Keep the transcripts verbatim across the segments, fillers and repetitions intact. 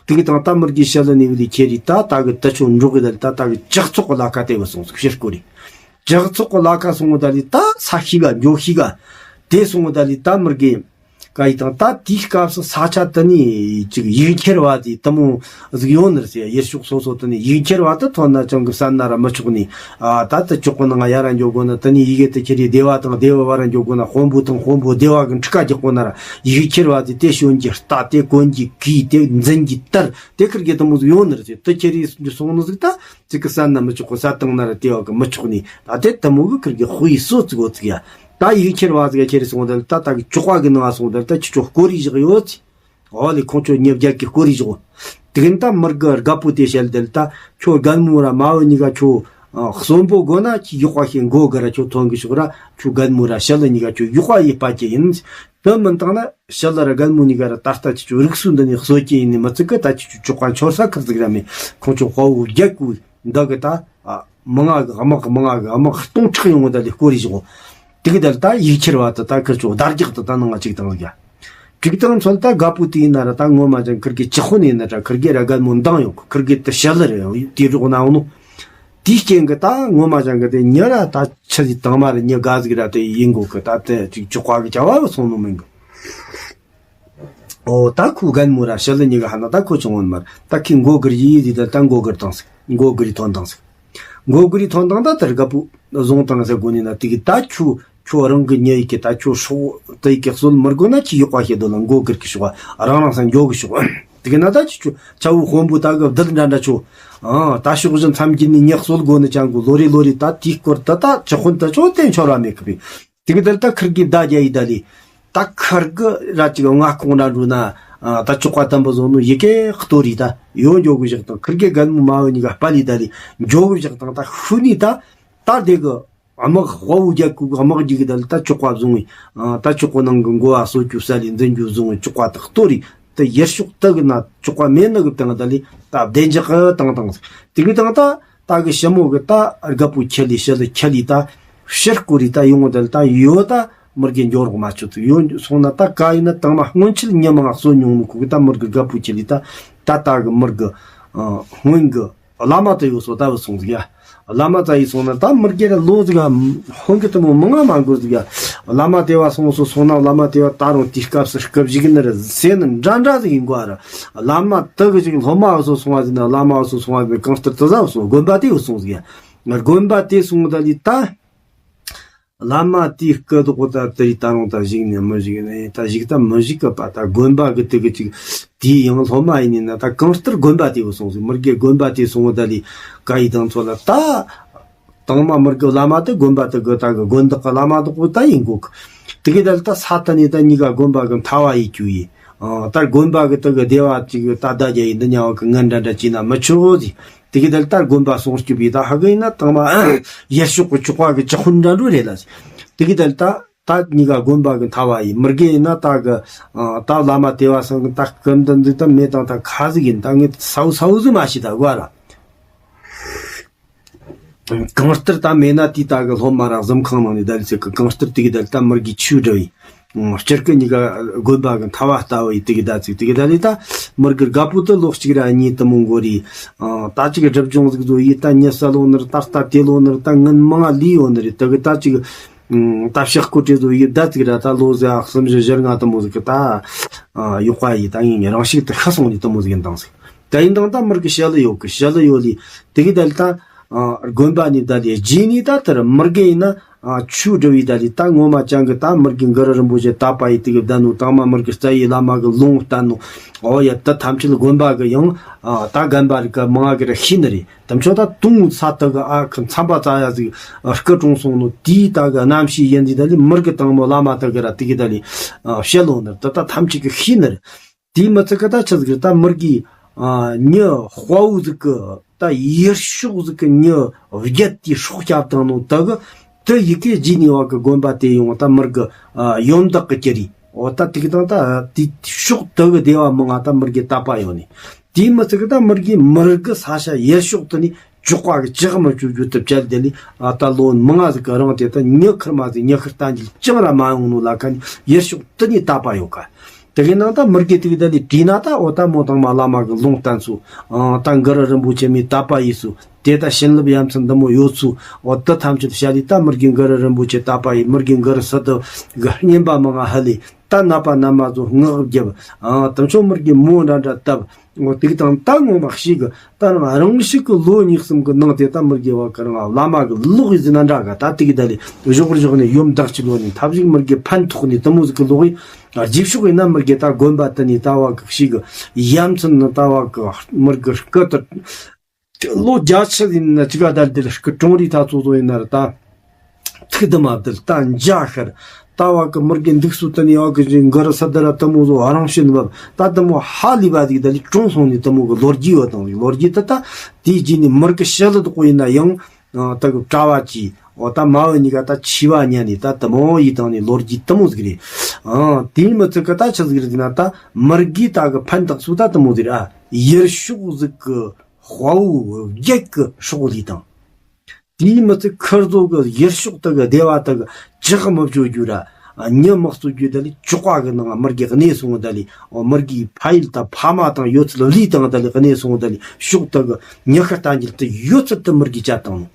དེ་གི་དང་ད་མི་རྒྱུ་ཞི་ལི་ནི་བི་ལི་ཁྱེར་རི་ད་ད་གི་ད་ཆོ་འགྲོ་གི་ད་ལི་ད་ད་གི་ཇག་ཚོགས་གི་ལ་ཁ་དེ་བ་སོང་ཟིག་ཕྱིར་སྐོར་རི། ཇག་ཚོགས་གི་ལ་ཁ་སོང་བ་ད་ལི་ད་ས་ཤི་ག་འགྱོ་ཤི་ག་དེ་སོང་བ་ད་ལི་ད་མི་རྒྱུ་ག་ཡི་དང་ད་དེའི་སྐབས་སུ་ས་ཆ་དེ་ནི་ཅིག་ཡིག་ཁྱེར་བ་དེ་དེ་མོ་ཟིག་ཡོད་ནི་རེད་ཟེར། ཡུལ་ཕྱོགས་སོ་སོ་དེ་ནི་ཡིག་ཁྱེར་བ་དེ་ཐོན་ན་ཅང་གི་བསད་ན་ར་མི་ཆོག་ནི། ཨ་ད་དེ་ཅོག་གི་ནང་ང་ཡར་ར་འགྱོ་དགོ་ན་དེ་ནི་ཡི་གེ་དེ་ཁྱེར་རི་སྡེ་བ་དང་སྡེ་བ་བར་ར་འགྱོ་དགོ་ན་དཔོན་པོ་དང་དཔོན་པོ་སྡེ་བ་གི་འཁྲི་ཁ་རྒྱག་དགོ་ན་ར་ཡིག་ཁྱེར་བ་དེ་དེ་ཞོན་གྱི་རྟ་དེ་གོན་གྱི་གོས་དེ་འཛིན་གྱི་དར་དེ་ཁིར་གི་དེ་མོ་ཟིག་ཡོད་ནི་རེད་ཟེར། དེ་ཁྱེར་རི་སོང་ནི་ཟིག་ད་ཅིག་གི་བསད་ན་མི་ཆོག་གི། བསད་བཏང་ན་ར་དེ་བ་གི་མི་ཆོག་ནི། ད་དེ་དེ་མོ་གི་ཁིར་གི་དཔེ་སྲོལ་ཟིག་ཡོད་ཟིག་ཡ། ད་ཡིག་ཁྱེར་བ་ཟིག་ཁྱེར་རི་སོང་ད་ལི་ད་ད་གི་ཅོག་པ་གི་ནང་ང་སོང་ད་ལི་ད་ཁྱེད་ཆོ་སྐོར་རི་བཞག་ཡོད་ཟེར། འོ་ལེ་ཁོང་ཆོ་མྱི་བརྒྱད་ཀྱི་སྐོར་རི་བཞག་དེ་གིན་ད་མི་རྒྱུ་རྒད་པོ་དེ་བཤད་དེ་ལ་ད་ཁྱོད་རྒད་མོ་ར་མ་བུ་གཉིས་ཀ་ཁྱོད་ཨ་གསོན་པོ་དགོ་ན་ཁྱི་ཡོག་པ་ཞིག་མགོ་གི་ར་ཁྱོད་ཐོན་གི་ཤོག་ར། ཁྱོད་རྒད་མོ་ར་ཞི་ལི་གཉིས་ཀ་ཁྱོད་ཡོག་པ་ཡི་པ་ཅི་ཡིན། དེ་མིན་བཏང་ན་ཞི་ལི་ར་རྒད་མོ་གཉིས་ཀ་ར་ད་ལྟ་ཁྱེད་ཆོ་རིགས་སུ་འདི་ནི་གསོད་ཀྱི་ཡིན་ནི་མི་ཚིག་གི། ད་ཁྱེད་ཆོ་ཅོག་པ་འཆོར་ས་ཁུར་ཟིག་ར་མེད། ཁོང་ཆོ་དཔའ་བོ་བརྒྱད་ཀྱི་འདི་གི་ད་ཨ་མི་ང་གི་དམག་གི་མི་ང་གི་དམག་སྟོང་ཕྲག་ཡོང་གི་ད་ལི་སྐོར་རི་བཞག་དེ་གི་ད་ལི་ད་ཡིག་ཁྱེར་བ་ད་ད་ཁིར་ཆོ་བརྡ་རྒྱག་ད་ད་ནང་ང་ཅིག་བཏང་ཟིག་ཡ། ཅིག་བཏང་ཚོད་ད་རྒད་པོ་དེ་ཡིན་ན་ར་ད་ངོ་མ་ཅང་ཁིར་གི་ཅི་ཁོ་ནས་ཡིན་ན་ད་ཁིར་གི་ར་རྒད་མོ་འདང་ཡོང་གི། ཁིར་གི་ད་ཞི་ལི་རེད་དེ་རོགས་ན་འོ་ནོ། དེའི་རྐྱེན་གི་ད་ངོ་མ་ཅང་གི་དེ་མྱི་ར་ད་ཆི་ཟིག་དང་མ་ར་མྱི་དགའ་ཟིག་ར་དེ་ཡིན་གོ་གི། ད་དེ་ཅིག་ཅོག་པ་གི་བྱ་བ་གི་སོང་ནོ་མིན་གི། ཨོ་ད་ཁོ་རྒན་མོ་ར་ཞི་ལི་གཉིས་ཀ་ཧ་ན་ད་ཁོ་ཆུང་ངོ་མར་ད་ཁི་མགོ་སྒུར་ཡི་ཡི་ཟིག་ད་ད་མགོ་སྒུར་བཏང་ཟིག་མགོ་སྒུར་ཡི་ཐོན་བཏང་ཟིག་མགོ་སྒུར་ཡི་ཐོན་བཏང་ད་དེར་རྒད་པོ་བཟུང་བཏང་ཟེར་དགོ་ནི་ན། དེ་གི་ད་ཁྱོད་ཁྱོད་རང་གི་མྱི་ཡི་གི་ད་ཁྱོད་སྲོག་དེ་ཡི་གི་གསོད་མི་དགོ་ན་ཁྱི་ཡོག་པ་ཞེ་དོ་ལ་མགོ་སྒུར་གི་ཤོག་རང་རང་སང་འགྱོ་གི་ཤོག་དེ་གི་ན་ད་ཁྱི་ཁྱོད་ཆ་བོ་དཔོན་པོ་ད་གི་བདུད་འདྲ་འདྲ་ཆོ། ཨ་ད་ཕྱོགས་བཞི་མཚམས་བརྒྱད་ནས་མྱི་གསོད་དགོ་ནི་ཅང་གོ་ལོ་རེ་ལོ་རེ་ད་དེའི་སྐོར་ད་ད་ཅི་ཁོན་ད་ཆོ་དེ་འཆོར་བ་མེད་གི་བས། དེ་གི་དེར་ད་ཁིར་གི་ད་རྒྱ་ཡི་ད་ལི། ད་ཁིར་གི་ར་ཅིག་མངའ་ཁོངས་ར་འགྲོ་ན། ཨ་ད་ཅོག་པ་དམ་པོ་བཟོ་ནོ་ཡི་གེ་གཏོར་རི་ད་ཡོ་འགྱོ་གི་བཞག་དང་། ཁིར་གི་རྒན་མོ་མ་བུ་གཉིས་ཀ་དཔའ་ལི་ད་ལི་འགྱོ་གི་བཞག་དང་། ད་ཤུ་ནི་ད་ད་དེ་གི་དམག་དཔའ་བོ་རྒྱལ་ཁུག་གི་དམག་རྒྱུག་གི་ད་ལི་ད་ཅོག་པ་བཟུང་བའི། ཨ་ད་ཅོག་པ་ནང་གི་མགོ་བ་གསོད་རྒྱུ་ས་ལི་འཛིན་རྒྱུ་བཟུང་བའི་ཅོག་པ་ད་གཏོར་རི། ད་ཡུལ་ཕྱོགས་དེ་གི་ན་ཅོག་པ་མེད་ནི་གི་བཏང་ད་ལི་ད་བདེ་འཇགས་གི་བཏང་བཏང་ཟིག་དེ་གི་དང་ད། ད་གི་ཞི་མོ་གི་ད་རྒད་པོ་ཁྱེར་ལི་ཞི་ལི་ཁྱེར་ལི་ད་ཕྱིར་སྐོར་རི་ད་ཡོང་ད་ལི་ད་ཡོ་ད་མི་རྒྱུ་འགྱོ་རོགས་མ་ཆོད་ཚུལ་ཡོ་སོང་ན་ད་ག་ཡིན་ན་དང་མ་སྔོན་ཆད་ཉི་མ་ང་གསོད་མྱོང་ནོ་ཁོ་གི་ད་མི་རྒྱུ་རྒད་པོ་ཁྱེར་ལི་ད་ད་ད་གི་མི་རྒྱུ་སྔོན་གི་བླ་མ་དེ་ཡོ་སོ་ད་བུད་སོང་ཟིག་ཡ། བླ་མ་ད་ཡི་སོང་ན་ད་མི་རྒྱུ་ར་ལོ་ཟིག་ཧོན་གི་དེ་མོ་མི་ང་མ་འགོར་ཟིག་ཡ། བླ་མ་དེ་བ་སོང་སོ་སོང་ན་བླ་མ་དེ་བ་ད་རུང་དེའི་སྐབས་སུ་སྐབས་ཤིག་ནི་ར་ཟེ་ནི་འདྲ་འདྲ་ཟིག་ཡིན་གོ་ཨ་ར། བླ་མ་དེ་གི་ཅིག་སློབ་མ་བ་སོ་སོང་བ་ཟིན་ན་བླ་མ་བ་སོ་སོང་བ་ཟིན་ན་གང་ལྟར་དེ་ཟ་བ་སོ་དགོན་པ་དེ་བ་སོང་ཟིག་ཡ། དགོན་པ་དེ་སོང་ད་ལི་ད། བླ་མ་དེའི་སྐུ་དོག་ད་དེ་རི་ད་རུང་ད་བཞུགས་ནས་མི་བཞུགས་ནས་ད་བཞུགས་ད་མི་བཞུགས་གི་པ། ད་དགོན་པ་གི་དེ་གི་ཅིག་དེའི་ཡང་སློབ་མ་ཡིན་ནི་ན་ད་གང་ལྟར་དགོན་པ་དེ་བ་སོང་ཟིག་མི་རྒྱུ་དགོན་པ་དེ་སོང་ད་ལི་ག་ཡི་དང་ཚོ་ལ་ད། དང་མ་མི་རྒྱུ་བླ་མ་དེ་དགོན་པ་དེ་གི་ད་གི་དགོན་བདག་གི་བླ་མ་དེ་གོ་ད་ཡིན་གོ་གི། དེ་གི་ད་ལི་ད་ས་ད་ནི་ད་གཉིས་ཀ་དགོན་པ་གི་མཐའ་བ་ཡི་རྒྱུ་ཡི། ཨ་ད་དགོན་པ་གི་དེ་གི་སྡེ་བ་ཅིག་གི་ད་ད་རྒྱ་ཡི་འདི་ཉ་བ་གི་ངན་འདྲ་འདྲ་ཅི་ན་མི་ཆོག་ཟིག་དེ་གི་ད་ལི་ད་དགོན་པ་སྲུང་སྐྱོབ་ཡི་ད་ཧ་གི་ཡིན་ན་དང་མ་ཡེ་ཤོག་གི་ཆོག་པ་གི་ཅི་ཧུན་འདྲ་འགྲོ་རེད་ལ་ཟིག་དེ་གི་ད་ལི་ད་ད་གཉིས་ཀ་དགོན་པ་གི་མཐའ་བ་ཡི་མི་རྒྱུ་ཡིན་ན་ད་གི་ཨ་ད་བླ་མ་དེ་བ་སང་གི་ད་སྐུ་མདུན་འདི་ད་མེད་དང་ད་ཁ་ཟིག་ཡིན། ད་ངས་ས་བོ་ས་བོ་ཟིག་མ་ཤེས་ད་གོ་ཨ་ར། གང་ལྟར་ད་མེད་ན་དེའི་ད་གི་སློབ་མ་ར་གཟིམ་ཁང་ནང་ནས་ད་ལི་ཚེ་གི་གང་ལྟར་དེ་གི་ད་ལི་ད་མི་རྒྱུ་ཆོས་འདྲ་བའི། ཨང་སྤྱིར་གི་གཉིས་ཀ་དགོན་པ་གི་མཐའ་བ་ལྟ་བུ་ཡི་དེ་གི་ད་ཚིག་དེ་གི་ད་ལི་ད་མི་རྒྱུ་རྒད་པོ་དེ་ལོ་གཅིག་ར་གཉིས་དེ་མོ་འགོར་རི། ཨང་ད་ཅིག་སྒྲིབ་སྦྱོང་ཟིག་བཟོ་ཡི་ད་མྱི་ས་ལོ་ནར་ད་ལྟ་དེ་ལོ་ནར་ད་ངན་མང་ང་ལི་ཡོད་ནི་རེད། དེ་གི་ད་ཅིག་ཨང་ད་ཕྱག་སྐོར་བྲེ་བཟོ་ཡི་ད་ཚིག་ར་ད་ལོ་ཟེ་ཨ་གསུམ་བཞི་བཞི་ལྔ་དེ་མོ་ཟིག་གི་ད་ཨ་ཡོག་པ་ཡི་ད་ངས་རང་ཤུགས་དེ་ཤ་སོང་ནི་དེ་མོ་ཟིག་ཡིན་དང་ཟིག་ད་ཡིན་དང་ད་མི་རྒྱུ་ཞི་ལི་ཡོད་གི་ཞི་ལི་ཡོད་ལི། དེ་གི་ད་ལི་ད་ཨ་དགོན་པ་ནི་ད་ལི་རྗེས་ནི་ད་དེར་མི་རྒྱུ་ཡིན་ན་ཨ་ཆོས་སྒྲུབ་ཡི་ད་ལི་ད་ངོ་མ་ཅང་གི་ད་མི་རྒྱུ་གུ་རུ་རིན་པོ་ཆེ་ད་པ་ཡི་དེ་གི་བསྡད་ནོ། དང་མ་མི་རྒྱུ་རྩ་བའི་བླ་མ་གི་ལུང་བསྟན་ནོ། ཨོ་ཡ་ད་ཐམས་ཅད་དགོན་པ་གི་ཡང་ཨ་ད་རྒན་པ་རིགས་ག་མང་གི་ར་ཤེས་ནི་རེད། དམ་ཆོས་ད་དུང་ས་དེ་གི་ཨ་ཁི་མཚམས་པ་ཙ་ཡ་ཟིག་ཨ་སྐུ་གྲོངས་སོང་ནོ། དེའི་ད་གི་རྣམ་ཤེས་ཡིན་དེ་ད་ལི་མི་རྒྱུ་དང་མོ་བླ་མ་དེ་གི་ར་དེ་གི་ད་ལི་ཨ་བཤད་ལོ་ནི་རེད། ད་ད་ཐམས་ཅད་གི་ཤེས་ནི་རེད། དེའི་མི་ཚིག་གི་ད་ཆི་ཟིག་རེད། ད་མི་རྒྱུ་ཨ་མྱི་དཔའ་བོ་ཟིག་གི་ད་ཡུལ་ཕྱོགས་ཟིག་གི་མྱི་བརྒྱད་དེའི་སྲོག་བསྐྱབས་བཏང་ནོ་དེ་གི་དེ་ཡི་གེ་རྗེས་ནས་བ་གི་དགོན་པ་དེ་ཡོང་ད་མི་རྒྱུ་ཨ་ཡོན་བདག་གི་གྱུར་རི། འོ་ད་དེ་གི་དང་ད་དེ་ཕྱོགས་དེ་གི་སྡེ་བ་མང་ང་ད་མི་རྒྱུ་དད་པ་ཡོད་ནི། དེའི་མི་ཚིག་གི་ད་མི་རྒྱུ་མི་རྒྱུ་ས་ཆ་ཡུལ་ཕྱོགས་དེ་ནི་ཅོག་པ་གི་ཅག་མི་བཅུ་བཅུ་དུ་བཅད་དེ་ལི་ཨ་ད་ལོ་མང་ང་ཟིག་གི་རིང་དེ་ད་མྱི་ཁེར་མ་ཟིག་མྱི་ཁེར་ལྟ་འཇིལ་ཅང་ར་མ་ཡོང་ནོ་ལ་ཁ་ནི་ཡུལ་ཕྱོགས་དེ་ནི་དད་པ་ཡོད་ཀ། དེ་གི་ནང་ད་མི་རྒན་དེ་གི་ད་ལི་དྲིས་ན་ད་འོ་ད་མོ་དང་མ་བླ་མ་གི་ལུང་བསྟན་ཚུ། ཨང་ད་གུ་རུ་རིན་པོ་ཆེ་མི་དད་པ་ཡིས་སུ། དེ་ད་བྱིན་རླབས་ཡ་མཚན་འདི་མོ་ཡོད་ཚུ། འོ་ད་ཐམས་ཅད་བྱ་ལི་ད་མི་རྒན་གུ་རུ་རིན་པོ་ཆེ་དད་པ་ཡིས། མི་རྒན་གུ་རུ་སི་ཏུ་གི་བསྙེན་པ་མང་ང་ཧ་ལི། ད་ནད་པ་ན་མ་ཚོ་སྔགས་བརྒྱབ། ཨང་དམ་ཆོས་མི་རྒན་མོ་འདྲ་འདྲ་བཏབ། འོ་དེ་གི་དང་ད་ངོ་མ་ཤི་གི་ད་རང་རང་ཤི་གི་ལོ་གཉིས་གསུམ་གི་ནང་དེ་ད་མི་རྒན་བ་གི་རང་བླ་མ་གི་ལོག་ཡི་ཟི་ན་འདྲ་ག་ད་དེ་གི་ད་ལི་གཞོགས་གཞོགས་ནས་ཡོམ་བདག་ཅི་ལོ་ནས་ཐབས་ཤིག་མི་རྒན་ཕན་ཐོགས་ནས་དུ་མོ་ཟིག་གི་ལོག་ཡི། རྗེས་ཕྱོགས་ཡིན་ན་མི་རྒན་ད་དགོན་པ་དུ་ནས་ད་བ་གི་ཤི་གི་ཡ་མཚན་ནི་ད་བ་གི་མི་རྒན་སྐུ་དུ། ལོ་བརྒྱད་ཅུ་ཡིན་ན་ཅི་ག་ད་དེ་ལ་སྐུ་གྲོང་རི་ད་ཚོ་ཚོ་ཡིན་ན་ར་ད་ཐུག་དུ་མ་དེ་ལ་ད་འཇའ་ཤར། ད་བ་གི་མི་རྒན་འདུག་སུ་དུ་ནས་བ་གི་གུ་རུ་སི་ཏུ་ར་དུ་མོ་ཚོ་རང་བྱོན་བབ། ད་དུ་མོ་ཧ་ལི་བ་ཟིག་ད་ལི་གྲོང་སོང་ནས་དུ་མོ་གི་ལོ་རྒྱུས་བ་དང་ལོ་རྒྱུས་ད་ད་དེའི་རྗེས་ནས་མི་རྒན་ཤི་ལི་དོག་ཡིན་ན་ཡང་ད་གི་གྲྭ་བ་གྱིས་འོ་ད་མ་བུ་གཉིས་ཀ་ད་འཆི་བ་ཉན་ནས་ད་དུ་མོ་ཡི་དང་ནས་ལོ་རྒྱུས་དུ་མོ་ཟིག་རེད། ཨང་དེའི་མི་ཚིག་གི་ད་ཆི་ཟིག་རེད་ཟེར་ན་ད་མི་རྒན་ད་གི་ཕན་བཏགས་སུ་ད་དུ་མོ་ཟིག་རེད། ཨ་ཡུལ་ཕྱོགས་ཟིག་གི་དཔའ་བོ་བརྒྱད་ཀྱི་སྲོག་ལས་དང་། དེའི་མི་ཚེ་ཁུར་རྫོགས་ཀྱི་ཡུལ་ཕྱོགས་དག་གི་བདེ་བ་དག་གི་ཇག་མི་བཅོ་རྒྱུ་ར། ཉི་མི་གསོད་རྒྱུ་ད་ལི་ཅོག་པ་གི་ནང་མི་རྒན་གནས་སོང་ད་ལི། འོ་མི་རྒན་ཕ་ཡུལ་དང་ཕ་མ་དང་ཡོད་ཚད་ལས་དང་ད་ལི་གནས་སོང་ད་ལི། ཕྱོགས་དག་གི་ཉི་ཤུ་རྟ་འགྱེལ་དུ་ཡོད་ཚད་དུ་མི་རྒན་བཅད་བཏང་ནོ།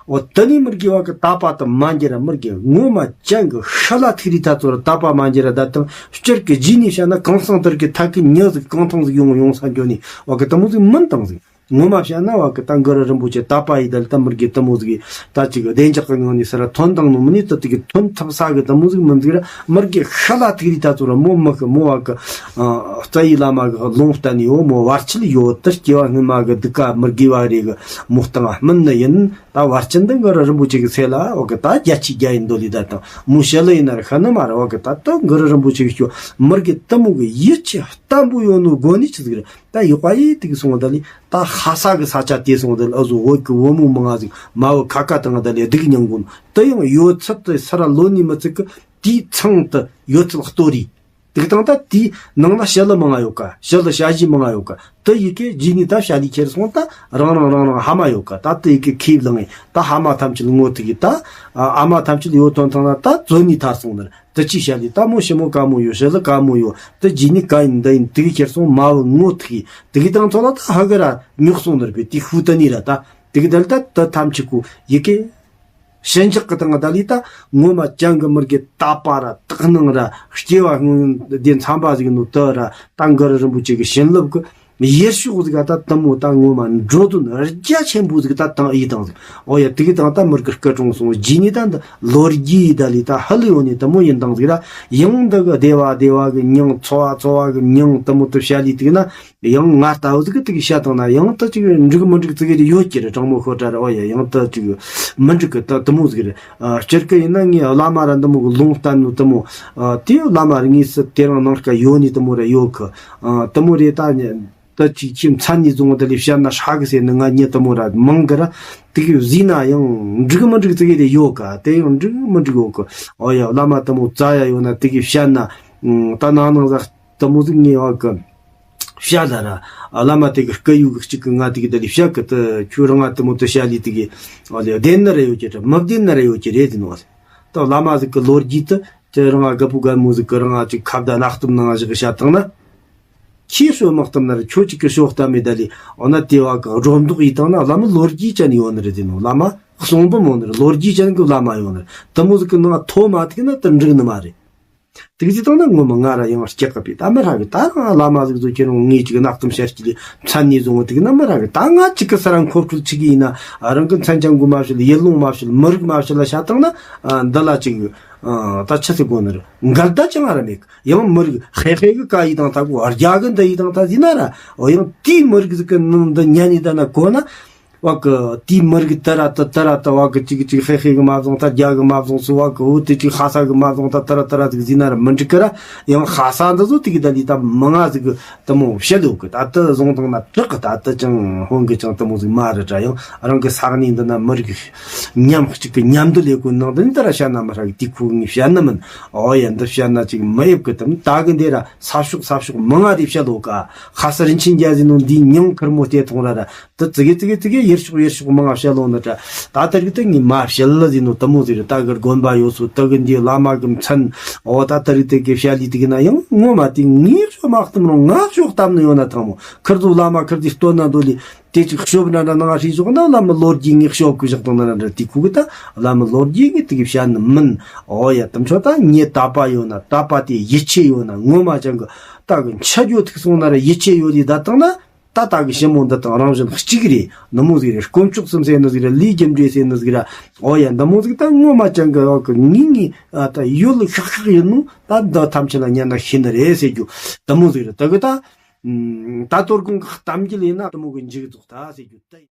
འོ་དེ་ནས་མི་རྒན་བ་གི་དད་པ་དུ་མ་འགྱུར་ར། མི་རྒན་ངོ་མ་ཅན་གི་ཤི་ལ་ཐིག་རི་ཐ་ཚོ་ར་དད་པ་མ་འགྱུར་ར། ད་དང་སྤྱིར་གི་རྗེས་ནས་བཤད་ན་གང་སང་དར་གི་ཐད་ཀི་ཉི་ཟིག་གང་ཐང་ཟིག་ཡོང་ཡོང་ས་འགྱོ་ནས་བ་གི་དུ་མོ་ཟིག་མིན་དང་ཟིག་ངོ་མ་བཤད་ན་བ་གི་ད་གུ་རུ་རིན་པོ་ཆེ་དད་པ་ཡི་ད་ལི་ད་མི་རྒན་དུ་མོ་ཟིག་ད་ཅིག་བདེ་འཇགས་ཀྱི་ངང་ནས་ས་ར་ཐོན་དང་ནོ་མི་ནི་ད་དེ་གི་ཐོན་ཐུབ་ས་གི་དུ་མོ་ཟིག་མི་འདུག་ར། མི་རྒན་ཤི་ལ་ཐིག་རི་ད་ཚོ་ར་མོ་མི་ཤི་མོ་བ་གི་རྩ་བའི་བླ་མ་གི་ལུང་བསྟན་ཡོད། མོ་བར་ཆད་ཡོད་དུ་སྐྱེ་བ་སྔོན་མ་གི་སྡིག་པ་མི་དགེ་བ་རེ་གི་མོ་བཏང་སྨིན་ནི་ཡིན། ད་བར་ཆད་འདི་གུ་རུ་རིན་པོ་ཆེ་གི་ཚེ་ལ་བ་གི་ད་རྒྱ་ཆེ་རྒྱ་ཡི་འདོད་ལི་ད་དང་མོ་ཤི་ལ་ཡིན་ན་ར་ཤི་ནི་མ་ར། བ་གི་ད་ད་གུ་རུ་རིན་པོ་ཆེ་གི་སྐྱོ་མི་རྒན་དུ་མོ་གི་ཡིད་ཆེས་བརྟན་པོ་ཡོད་ནོ་སྒོ་ནས་ཆི་ཟིག་རེད། ད་ཡོད་པ་ཡིས་དེ་གི་སོང་ད་ལི། ད་ཧ་ས་གི་ས་ཆ་དེ་སོང་དེ་ལ་ཨ་ཟོ་བོད་ཀྱི་བུ་མོ་མང་ང་ཟིག་མ་བུ་ཁ་ཁ་དང་ད་ལས་སྡུག་མྱང་གོ་ནོ། དེ་ཡང་ཡོད་ཚད་དེ་སར་ལོ་ནི་མི་ཚིག་གི་དེའི་ཚང་དུ་ཡོད་ཚད་ལ་ལྟོ་རི། དེ་གི་དང་ད་དེའི་ནང་ན་ཞི་ལི་མང་ང་ཡོད་ཀ་ཞི་ལི་ཞ་ཞི་མང་ང་ཡོད་ཀ་དེ་ཡི་གེ་རྗེས་ནི་ད་ཞ་ལི་ཁྱེར་སོང་ད་རང་རང་རང་རང་ཧ་མ་ཡོད་ཀ་ད་དེ་ཡི་གེ་ཁེབས་ལངས་ད་ཧ་མ་ཐམས་ཅད་ངོ་ཐུག་གི་ད་ཨ་མ་ཐམས་ཅད་ཡོད་དོན་ཐང་ན་ད་བཙོན་ནི་ཐར་སོང་ནར། དེ་ཅི་བྱ་ལི་ད་མོ་ཞི་མོ་དཀའ་མོ་ཡོད། ཞི་ལི་དཀའ་མོ་ཡོད། དེ་རྗེས་ནི་ག་ཡིན་འདི་ཡིན་དེ་གི་ཁྱེར་སོང་མ་བུ་ངོ་ཐུག་གི་དེ་གི་དང་ཚོ་ལ་ད་ཧ་གི་ར་ཉོག་སོང་ནར་བས་དེ་ཤུ་ཏི་ནི་ར་ད་དེ་གི་དལ་ད་དེ་ཐམས་ཅད་ཀུ་ཡི་གེ་ཞི་འཇགས་གི་དང་ད་ལི་ད་ངོ་མ་ཅན་གི་མི་རྒན་དད་པ་ར་དག་སྣང་ར་སྐྱེ་བ་སྔོན་དེ་འཚམ་པ་ཟིག་ནོ་དེ་ར་ད་གུ་རུ་རིན་པོ་ཆེ་གི་བྱིན་རླབས་གི་ཡེ་ཤུ་ཟིག་ག་ད་དུ་མོ་ད་ངོ་མ་འགྲོ་དོན་རྒྱ་ཆེན་པོ་ཟིག་ད་དང་ཡི་དང་ཟིག་འོ་ཡ་དེ་གི་དང་ད་མི་རྒན་སྐུ་གྲོངས་སོང་རྗེས་ནི་ད་འདི་ལོ་རྒྱུས་ད་ལི་ད་ཧ་ལི་ཡོང་ནི་དུ་མོ་ཡིན་དང་ཟིག་ར། ཡང་འདི་གི་བདེ་བ་བདེ་བ་གི་མྱིང་འཚོ་བ་འཚོ་བ་གི་མྱིང་དུ་མོ་དུ་བྱ་ལི་དེ་གི་ན་ཡང་ང་ལྟ་བུ་ཟིག་གི་དེ་གི་བྱ་དང་ན་ཡང་ད་ཅིག་འགྲིག་མི་འགྲིག་ཙི་གི་རེ་ཡོད་ཀྱི་རེད། དྲང་མོ་ཤོད་དྲ་ར་འོ་ཡ་ཡང་ད་ཅིག་མི་འགྲིག་གི་ད་དུ་མོ་ཟིག་རེད། སྤྱིར་གི་ཡིན་ན་ངས་བླ་མ་ར་འདི་མོ་གི་ལུང་བསྟན་ནོ་དུ་མོ་དེ་བླ་མ་ར་ངས་སུ་དེ་རང་ནང་སྐ་ཡོད་ནི་དུ་མོ་ར་ཡོད་གི་དུ་མོ་རེད་ད། ད་ཅིག་ཁྱིམ་མཚན་ནས་བཟུང་བ་དེ་ལས་བཤད་ན་ཧྲ་གི་ཟེར་ནི་ང་ཉིད་དུ་མོ་ར་མང་གི་ར། དེ་གི་བཟས་ན་ཡང་འགྲིག་མི་འགྲིག་ཙི་གི་དེ་ཡོད་ཀ་དེ་ཡང་འགྲིག་མི་འགྲིག་ཡོད་ཀི། ཨོ་ཡ་བླ་མ་དུ་མོ་རྩ་ཡ་ཡོད་ན་དེ་གི་བཤད་ན་ད་ནང་ནང་ཟ་དུ་མོ་ཟིག་ངེས་ཡོད་ཀི། བཤད་ལ་ར་བླ་མ་དེ་གི་སྐུ་ཡུག་གི་གཅིག་གི་ང་དེ་གི་དེ་ལས་བཤད་ཀི་དུ་ཁྱོད་རང་ང་དུ་མོ་དུ་བཤད་ལི་དེ་གི་ཨོ་ལེ་བདེན་ན་ར་ཡོད་ཀི་ར་མི་བདེན་ན་ར་ཡོད་ཀི་རེད་དེ་ནོ། ད་བླ་མ་ཟིག་གི་ལོ་རྒྱུས་དུ་དེ་རང་ང་རྒད་པོ་རྒད་མོ་ཟིག་གི་རང་ང་ཅིག་ཁ་བརྡ་གནའ་གཏམ་ནང་བཞག་གི་བཤད་བཏང་ན། ཁྱེད་ཤོད་མ་གཏམ་ན་ར་ཁྱོད་ཅིག་གི་ཤོད་གཏམ་མེད་ད་ལི། འོ་ན་དེ་བ་གི་སྒྲོ་འདོགས་ཡིད་བཏང་ན་བླ་མ་ལོ་རྒྱུས་ཅན་ཡོད་ནི་རེད། དེ་ནོ་བླ་མ་གསུང་འབུམ་ཡོད་ནི་རེད། ལོ་རྒྱུས་ཅན་གི་བླ་མ་ཡོད་ནི་རེད། དུ་མོ་ཟིག་གི་ནང་ཐོ་མ་ཐུག་ན་དུ་འགྲིག་ནི་མ་རེད། དེ་གི་ཟིག་བཏང་ན་ངོ་མ་ང་ར་ཡང་སྐྱག་གི་པས་ད་མི་ར་གི་ད་རང་བླ་མ་ཟིག་ཚོ་ཁྱེད་རང་ངས་ཅིག་གནའ་གཏམ་བཤད་ཀྱི་ལི་མཚན་ནས་བཟུང་བ་དེ་གི་ན་མི་ར་གི་ད་ང་ཅིག་གི་ས་ར་མཁོ་སྤྲོད་ཆི་གི་ཡིན་ན་རང་གི་མཚན་ཅན་གོ་མ་བཤད་ཡུལ་ལུང་མ་བཤད་མི་རིགས་མ་བཤད་ལ་བཤད་བཏང་ན་འདི་ལ་ཅིག་ད་ཆི་ཟིག་གོ་ནི་རེད། འགལ་ཟླ་ཅང་ར་མེད་གི། ཡང་མི་རིགས་ཧེ་ཧེ་གི་ཀ་ཡི་དང་ད་གོ་རྒྱ་གི་འདི་ཡི་དང་ད་ཟིན་ན་ར། འོ་ཡང་དེའི་མི་རིགས་ཟིག་གི་ནང་འདི་ཉན་ནི་ད་ན་གོ་ན། བ་གི་དེའི་མི་རིགས་དུ་ར་དུ་དུ་ར་དུ་བ་གི་ཅིག་ཅིག་ཧེ་ཧེ་གི་མ་བཟང་ད་རྒྱ་གི་མ་བཟང་སུ་བ་གི་འོ་དེ་ཅིག་ཧ་ས་གི་མ་བཟང་ད་དུ་ར་དུ་ར་ཟིག་ཟིན་ན་ར་མི་འགྲིག་གི་ར། ཡང་ཧ་ས་འདི་ཚོ་དེ་གི་ད་ལི་ད་མི་ང་ཟིག་གི་དུ་མོ་བཤད་ཡོད་གི། ད་དུ་བཟུང་དང་ན་དྲག་གི་ད་དུ་ཅང་ཧོན་གི་ཅང་དུ་མོ་ཟིག་མ་རེད་དྲ། ཡང་རང་གི་ས་གནས་འདི་ན་མི་རིགས་མཉམ་གཅིག་གི་མཉམ་འདུ་ལས་གོ་ནང་དུ་ནི་ད་ར་བཤད་ན་མི་ཧྲ་གི་དེ་ཁུ་ངས་བཤད་ན་མིན། ཨོ་ཡ་འདི་བཤད་ན་ཅིག་མི་ཡོད་གི་དམ་ད་གི་འདི་ར་ས་ཕྱོགས་ས་ཕྱོགས་མི་ང་རེ་བཤད་ཡོད་ག་ཁ་ས་རིན་ཆེན་རྒྱལ་ཟིན་ནོ་འདི་མྱང་ཁུར་མོ་སྟེ་ཐོང་ར་ར་དུ་ཙི་གེ་ཙི་གེ་ཙི་གེ་ ཡེར་ཤོག་ཡེར་ཤོག་མང་ང་བཤད་ལོང་ནི་ད། ད་ལྟ་རིག་ད་ངས་མ་བཤད་ལ་ཟིན་ནོ་དུ་མོ་ཟིག་རེད། ད་གི་དགོན་པ་ཡོད་སོ་ད་གི་འདི་བླ་མ་གི་མཚན་འོ་ད་ལྟ་རིག་ད་གི་བཤད་ལི་དེ་གི་ན་ཡང་ངོ་མ་དེ་ངས་ཤོ་མ་གཏམ་རུང་ང་ཤོ་གཏམ་ནི་ཡོད་ན་ཐང་མོ་ཁིར་ཚོ་བླ་མ་ཁིར་དེ་སྟོན་ན་འདོད་ལི། དེ་ཅིག་ཤོབ་ན་འདྲ་ནང་ཧྲིལ་ཞོག་ན་བླ་མ་ལོ་རྒྱུས་ངས་ཤོབ་གི་བཞག་དང་ན་འདྲ་དེ་ཁུ་གི་ད་བླ་མ་ལོ་རྒྱུས་ངས་དེ་གི་བཤད་ནི་མིན། འོ་ཡ་དུ་མཆོ་ད་ངས་དད་པ་ཡོད་ན་དད་པ་དེ་ཡིད་ཆེས་ཡོད་ན་ངོ་མ་ཅང་གི་ད་གི་འཆི་རྒྱུ་ཐུག་སོང་ན་ར་ཡིད་ཆེས་ཡོད་ལི་ད་དང་ན། ད་ལྟ་གི་ཞི་མོ་འདི་དང་རང་བཞིན་གཅིག་རེད། འདི་མོ་ཟིག་རེད། དཀོན་མཆོག་གསུམ་ཟེར་ནི་ཟིག་རེད། ལས་རྒྱུ་འབྲས་ཟེར་ནི་ཟིག་རེད། འོ་ཡ་འདི་མོ་ཟིག་ད་ངོ་མ་ཅང་གི་འོ་གི་ངེས་ངེས་ཨ་ད་ཡོད་ལ་ཤག་ཤག་ཡིན་ནོ་ད་འདི་ཐམས་ཅད་ལ་ཉན་ན་ཤེས་ནི་རེད་ཟེར་རྒྱུ་འདི་མོ་ཟིག་རེད། ད་གི་ད་ད་དོ་དགོང་གི་གཏམ་རྒྱུད་ལས་ན་འདི་མོ་གི་མཇུག་རྫོགས་ད་ཟེར་རྒྱུ་ད།